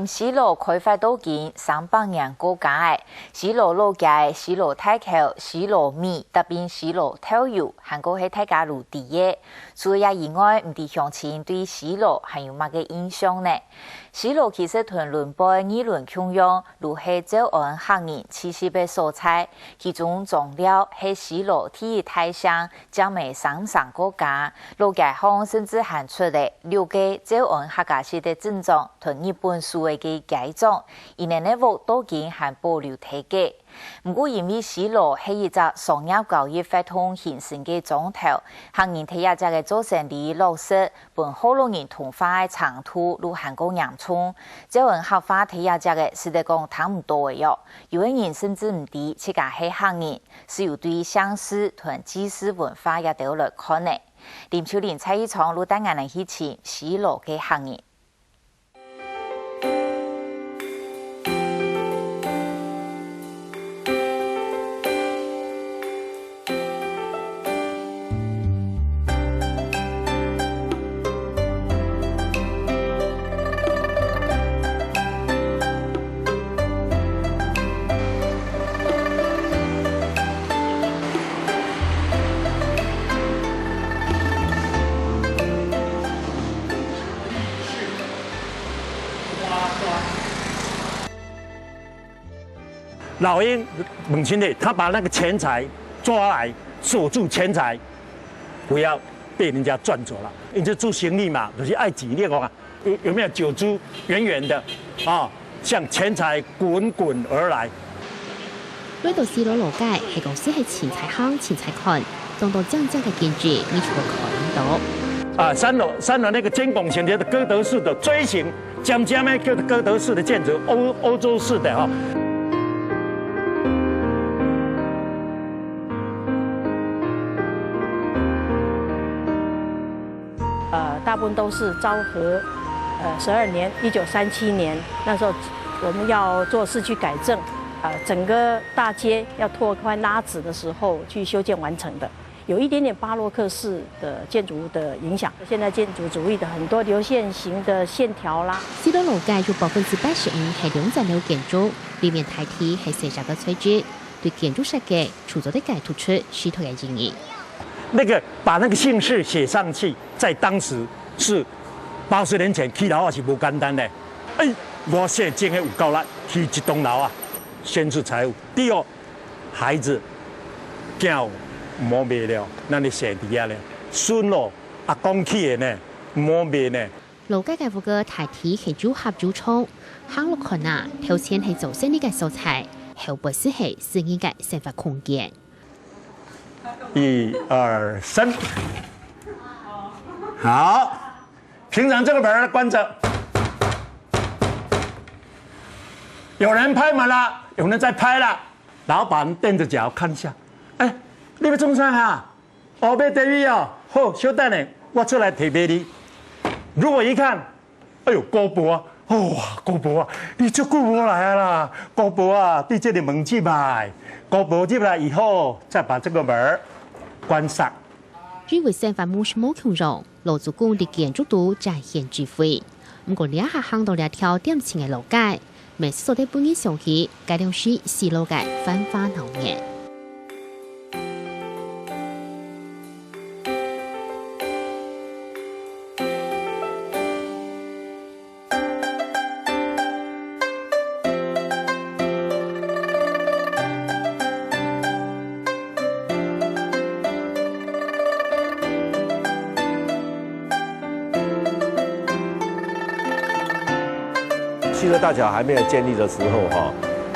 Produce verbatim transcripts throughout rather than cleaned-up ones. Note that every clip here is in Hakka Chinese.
西螺開發到今三百年過加仔，西螺老街、西螺大橋、西螺米，搭配西螺豆油，還過係大家都知个。除了以外，毋知鄉親對西螺還有麼个印象呢？西螺其實同崙背、二崙共樣，都係詔安客人聚集个所在，其中張廖係西螺第一大姓， 正尾生生過加，老街項甚至還出了六個詔安客家式个鎮長同日本樹仔个街長，佢等个屋到今還保留在該。毋過因為西螺係一隻商業交易活動形成个庄頭，客人在這隻个做生理落實，分學老人同化个程度都還過嚴重。詔安客話在這隻个實在講聽毋到个喲，有个人甚至毋知自家係客人， 係有對姓氏同祭祀文化這兜來看个。林秋玲、蔡一昌、陸丹安等去尋西螺个客人。 老鷹母親的，他把那個錢財抓來鎖住錢財，不要被人家賺走了。因為做生理嘛，就是愛錢，你講啊，有，有沒有？九珠圓圓的啊，像錢財滾滾而來。來到西螺老街，係講係凊彩行、凊彩看，種到靚靚个景致，你就會看到。啊，三樓，三樓那個尖拱形的哥德式的錐形，尖尖的哥，哥德式的建築，歐，歐洲式的哈。 呃，大部分都是昭和，呃，十二年，一九三七年，那時候我們要做市區改正，呃，整個大街要拓寬拉直的時候去修建完成的，有一點點巴洛克式的建築物的影響。現代建築主義的很多流線型的線條啦，西螺老街有百分之八十五係兩層樓建築，裡面大體係細隻个材質，對建築設計、創造个界突出，時代个意義。 那個把那個姓氏寫上去，在當時是八十年前起樓啊是無簡單的。哎，我姓曾个有夠力，起一棟樓啊，先是財務。第二，孩子，囝毋好賣了，咱个生理啊咧，孫咯，阿公起个呢，毋好賣呢。老街个屋个大體係有合有創，行落看啊，頭前係做生理个所在，後背就係私人个生活空間。 一二三，好，平常這個門兒關著，有人拍門了，有人在拍了，老闆踮著腳看一下，哎，你欲創啥哈？哦，買茶米哦，好，小等下，我出來提賣你。如果一看， 哎喲，姑婆啊，哦，姑婆啊，你足久無來啊啦！姑婆啊，對這裡門入來，姑婆入來以後，再把這個門兒關上。因為生活模式無共樣，老祖公佇建築肚展現智慧。毋過這下行到這條恬靜个老街， 乜係做得分人想起該量時西螺个繁華鬧熱。 西螺大橋還沒有建立的時候，哈，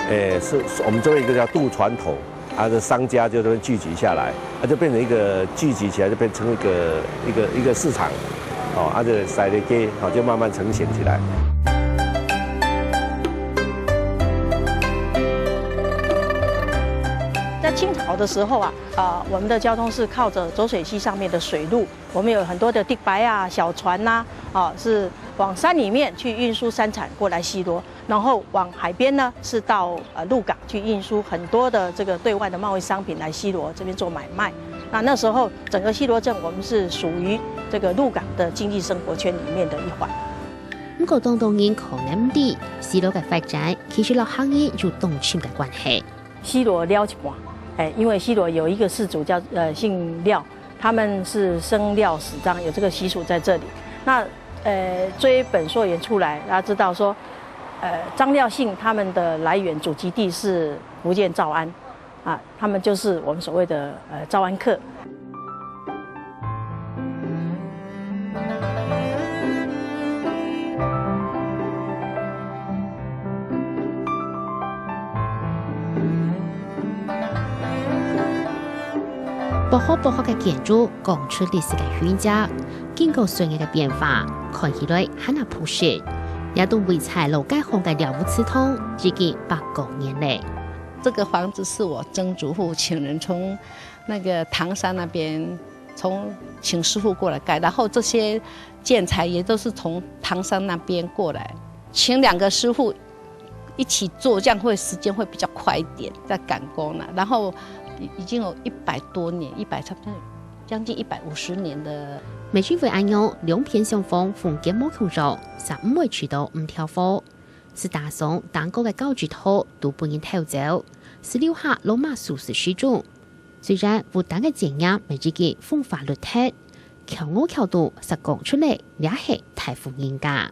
誒，是，是我們這邊一個叫渡船頭，啊，這商家就這邊聚集下來，啊，就變成一個聚集起來，就變成一個，一個，一個市場，哦，啊，這个西螺街，哦，就慢慢成型起來。 在清朝的時候啊，呃，我們的交通是靠著濁水溪上面的水路，我們有很多的竹排啊、小船吶，啊，是往山裡面去運輸山產過來西螺，然後往海邊呢，是到，呃，鹿港去運輸很多的這個對外的貿易商品來西螺這邊做買賣。那那時候整個西螺鎮，我們是屬於這個鹿港的經濟生活圈裡面的一環。毋過當多人可能毋知，西螺个發展其實摎客人有當深个關係。西螺了一半，哎，因為西螺有一個氏族叫，呃，姓廖，他們是生廖死張，有這個習俗在這裡。那，呃，追本溯源出來，大家知道說，呃，張廖姓他們的來源祖籍地是福建詔安，啊，他們就是我們所謂的，呃，詔安客。 薄殼薄殼个建築，講出歷史个痕跡。經過歲月个變化，看起來還係樸實。這棟位在老街項个廖屋祠堂，已經百過年咧。這個房子是我曾祖父請人從那個唐山那邊，從請師傅過來蓋，然後這些建材也都是從唐山那邊過來，請兩個師傅一起做，這樣會時間會比較快一點，在趕工了。然後已，已經有一百多年，一百，差不多將近一百五十年的。乜因為恁樣，兩片廂房風格無共樣，就毋會試著毋調和。就打爽頂高个交趾托都分人偷走，就留下老嫲熟事始終。雖然屋頂个遮掩乜已經風化㪐忒，翹哦翹到煞講出來，這係大戶人家。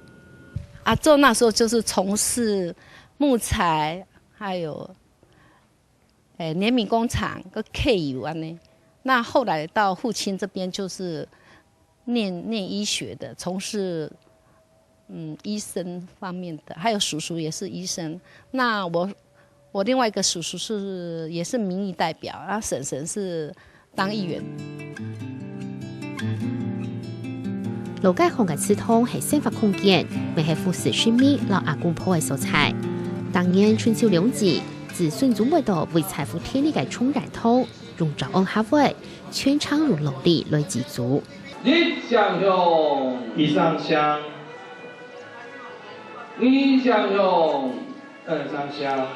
阿祖那時候就是從事木材，還有，誒，聯名工廠跟客有安呢。那後來到父親這邊就是念，念醫學的，從事，嗯，醫生方面的，還有叔叔也是醫生。那我，我另外一個叔叔是，也是民意代表，啊，嬸嬸是當議員。老街項个祠堂係生活空間，乜係服侍神明摎阿公婆个所在。當年春秋兩季，子孫總會到位在府田裡个沖然堂，用詔安客話，全程用農曆來祭祖。一上香，一上香，二上香，二上香。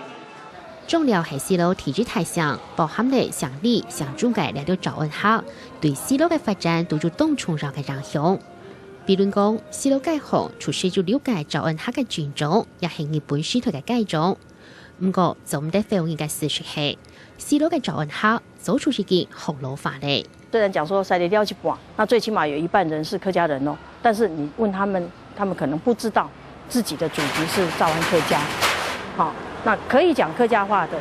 張廖係西螺第一大姓，包含了姓李、姓鍾个這兜詔安客，對西螺个發展都有當重要个影響。比論講，西螺街項除了有六個詔安客个正庄，也係日本時代个街庄。毋過，做毋得否認个事實係，西螺个詔安客 早就已經學老化咧。雖然講說西螺了一半，那最起碼有一半人是客家人哦，但是你問他們，他們可能不知道自己的祖籍是詔安客家。好，那可以講客家話的，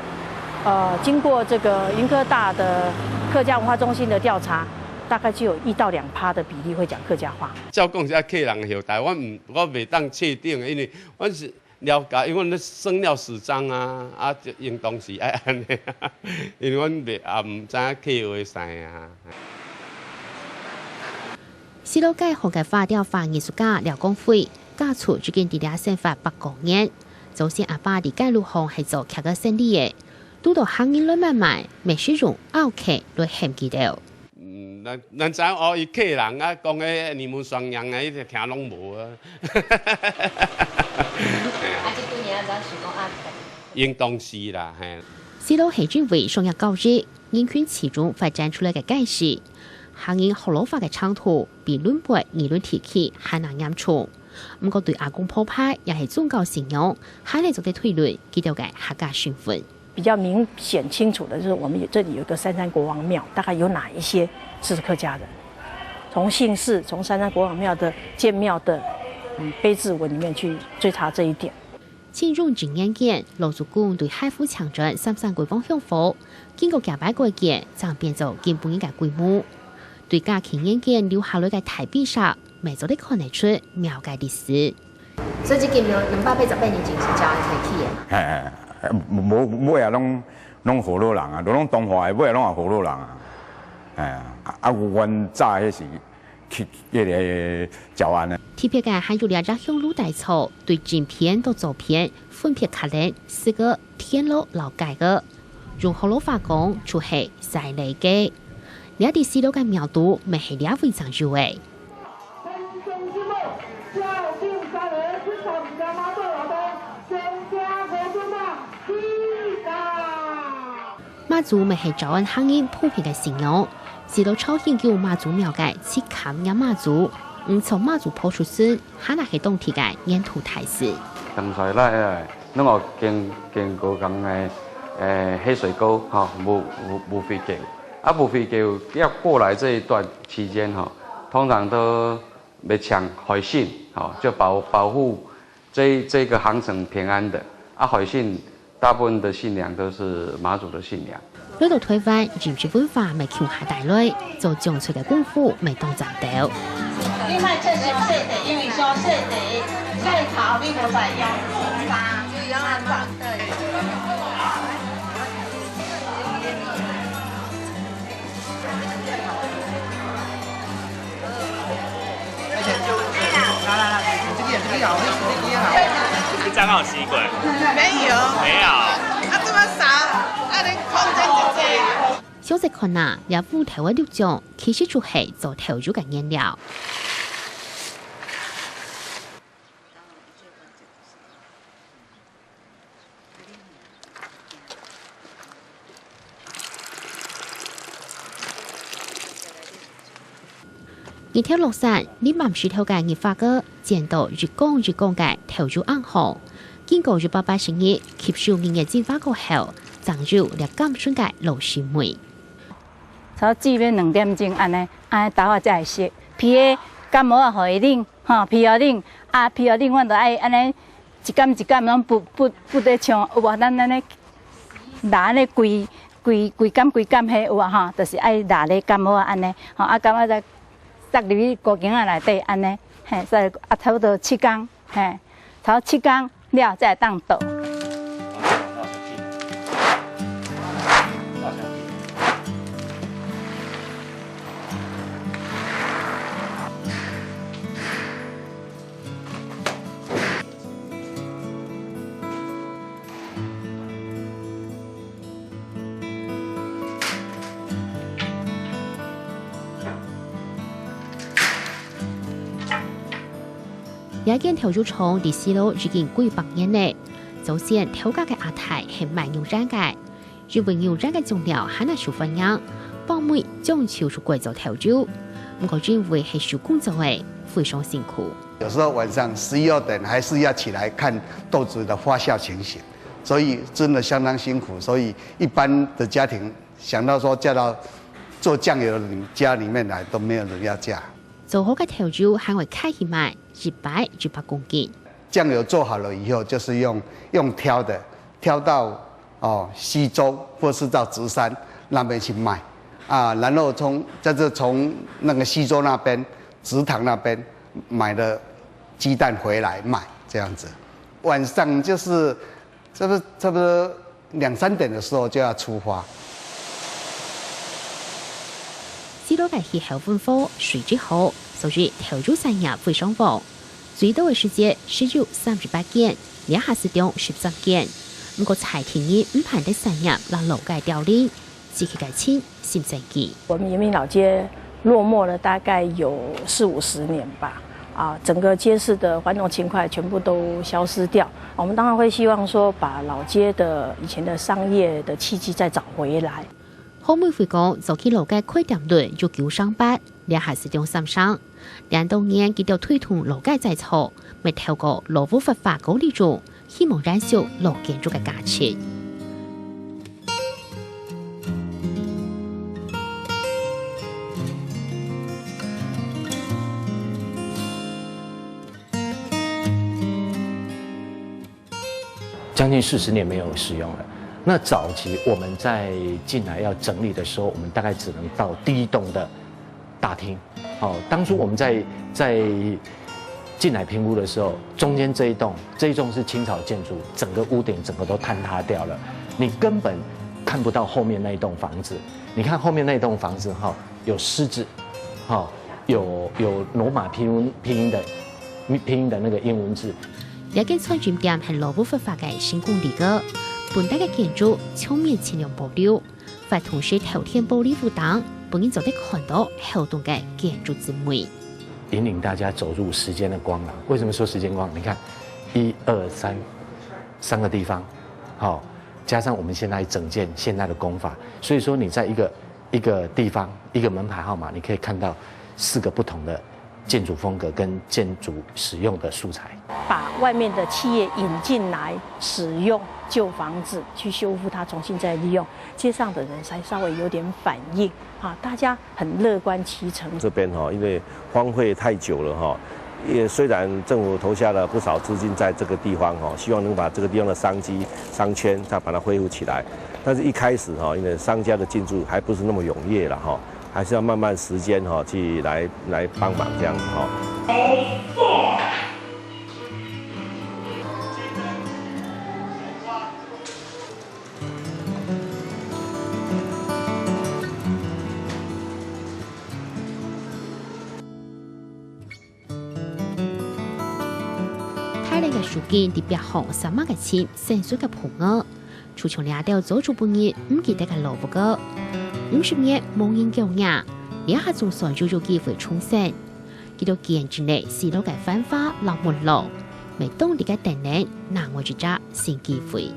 呃，經過這個雲科大的客家文化中心的調查，大概只有一到兩趴的比例會講客家話。照講是客人的後代，我毋，我袂當確定，因為阮是 了解，因為阮生廖死張啊，啊，就應當是愛恁呢啊，因為阮袂，也毋知影客話啥啊。西螺街項个花雕花藝術家廖光輝，家族已經佇這生活百過年。祖先阿爸佇街路項係做屐仔生理个，堵到客人來買賣，乜使用拗屐來喊佢兜。 嗯，咱，咱知影哦，伊客人啊，講个你們雙娘啊，伊就聽攏無啊。啊，這幾年啊，咱是講啊，應當是啦，嘿。西螺係因為商業交易、人群集中發展出來个街市，客人學老化个程度比鄰背宜蘭地區還較嚴重。毋過對阿公婆派也係宗教信仰，還係做得推論佢兜个客家身份。 比較明顯清楚的就是，我們有，這裡有一個三山國王廟，大概有哪一些是客家人？從姓氏，從三山國王廟的建廟的，嗯，碑誌文裡面去追查這一點。清永正年間，老祖公對海湖請轉三山國王香火，經過幾擺改建，正變做今晡日个規模。對嘉慶年間留下來个大碑石，乜做得看得出廟个歷史。 所以這間廟兩百八十八年前是詔安開起个嘛？嘿，嘿，無，尾仔攏，攏河洛人啊，攏東化的，尾仔攏也河洛人啊。哎呀，啊，啊，阮早彼時去彼个詔安的。特別个還有這隻香爐大灶，對正片到左片分別刻了四個天羅摎蓋仔。用河洛話講，就係西螺街。這在西螺个廟肚，乜係這位正有个。 媽祖乜係詔安客人普遍个信仰，西螺朝興宮媽祖廟个七崁娘媽祖，毋錯，馬祖坡出身，還係當地个原土大師。當初來，攏愛經經過講个，誒，黑水溝，吼，無無無水溝。啊，無水溝要過來這一段期間，吼，通常都會搶海信，吼，就保保護這這個航程平安的。啊，海信大部分的信仰都是馬祖的信仰。來到台灣，飲食文化乜共下帶來，做種菜个功夫乜當讚鬥。你莫出聲細地，因為小細地，菜頭你無在用，就要按呢。來來來，這個也這個也，我也是這個也啦。你這樣好奇怪。沒有。沒有。啊，這麼少，啊，你空間就這樣。詳細看啊，這烏豆个綠醬，其實就係做豆油个原料。 日頭落山，淋滿石頭个泥巴哥，濺到一公一公个豆油罌項。經過一百八十日，吸收日月精華過後，正有這甘醇个老鮮味。差不多煮到兩點鐘按呢，按呢豆仔才會熟。皮个柑仔啊，予伊冷，吼，皮予冷，啊，皮予冷，阮就愛按呢 一柑一柑攏不不不得像，有無？咱咱咧拿咧規規規柑規柑迄有啊吼，就是愛拿咧柑仔按呢，吼啊柑仔再塞入去鍋間仔內底按呢，嘿，所以啊差不多七工，嘿，差不多七工了才會當倒。 這間豆油廠佇西螺已經幾百年了。祖先頭家个阿太係賣牛奶个， 因為牛奶个醬料還係受歡迎，放尾將就就改做豆油。毋過因為係手工做个，非常辛苦。有時候晚上十一二點還是要起來看豆子的發酵情形，所以真的相當辛苦。所以一般的家庭想到說嫁到做醬油的家裡面來，都沒有人要嫁。做好个豆油還會開去賣，一擺一百公斤。醬油做好了以後，就是用用挑的，挑到 哦，溪州或是到竹山那邊去賣啊，然後從在這從那個溪州那邊、竹塘那邊買的雞蛋回來賣，這樣子。晚上就是差不多差不多兩三點的時候就要出發。西螺个氣候溫和，水質好，所以豆油產業非常旺。 最多个時節，時有三十八間，這下係中十三間。毋過在地人毋盼得產業摎老街凋零，自己个親心生計。我們延平老街落寞了大概有四五十年吧，啊，整個街市的繁榮情況全部都消失掉。我們當然會希望說，把老街的以前的商業的契機再找回來。何美惠講，早期老街開店率有九成八，這下係中三成。 恁多年，佢兜推動老街再造，乜透過老屋活化个利用，希望延續老建築个價值。將近四十年沒有使用了。那早期我們在進來要整理的時候，我們大概只能到第一棟的大廳。 哦，當初我們在在進來評估的時候，中間這一棟，這一棟是清朝建築，整個屋頂整個都坍塌掉了，你根本看不到後面那一棟房子。你看後面那一棟房子哈，有獅子，哈，有有羅馬拼音拼音的拼音的那個英文字。這間餐飲店係老屋活化个成功例子，本底个建築全面盡量保留， 活動式透天玻璃屋頂，分人做得看到後棟个建築之美。引領大家走入時間的光廊。為什麼說時間光廊？你看，一二三，三個地方，好，加上我們現在整件現代的工法，所以說你在一個一個地方，一個門牌號碼，你可以看到四個不同的建筑风格跟建筑使用的素材。把外面的企业引进来使用旧房子，去修复它，重新再利用，街上的人才稍微有点反应啊，大家很乐观其成。这边哈，因为荒废太久了哈，也虽然政府投下了不少资金在这个地方哈，希望能把这个地方的商机商圈再把它恢复起来，但是一开始哈，因为商家的进驻还不是那么踊跃了哈，还是要慢慢时间哈去来来帮忙这样子哈。大粒个樹根在壁項生麼个青，成熟个蘋果，就像這兜做主婦人毋記得个老屋个。五十年無人供養，這下總算又有機會重生。佢兜見證了西路个繁華摎沒落，每當這个燈籠，拿我一隻新機會。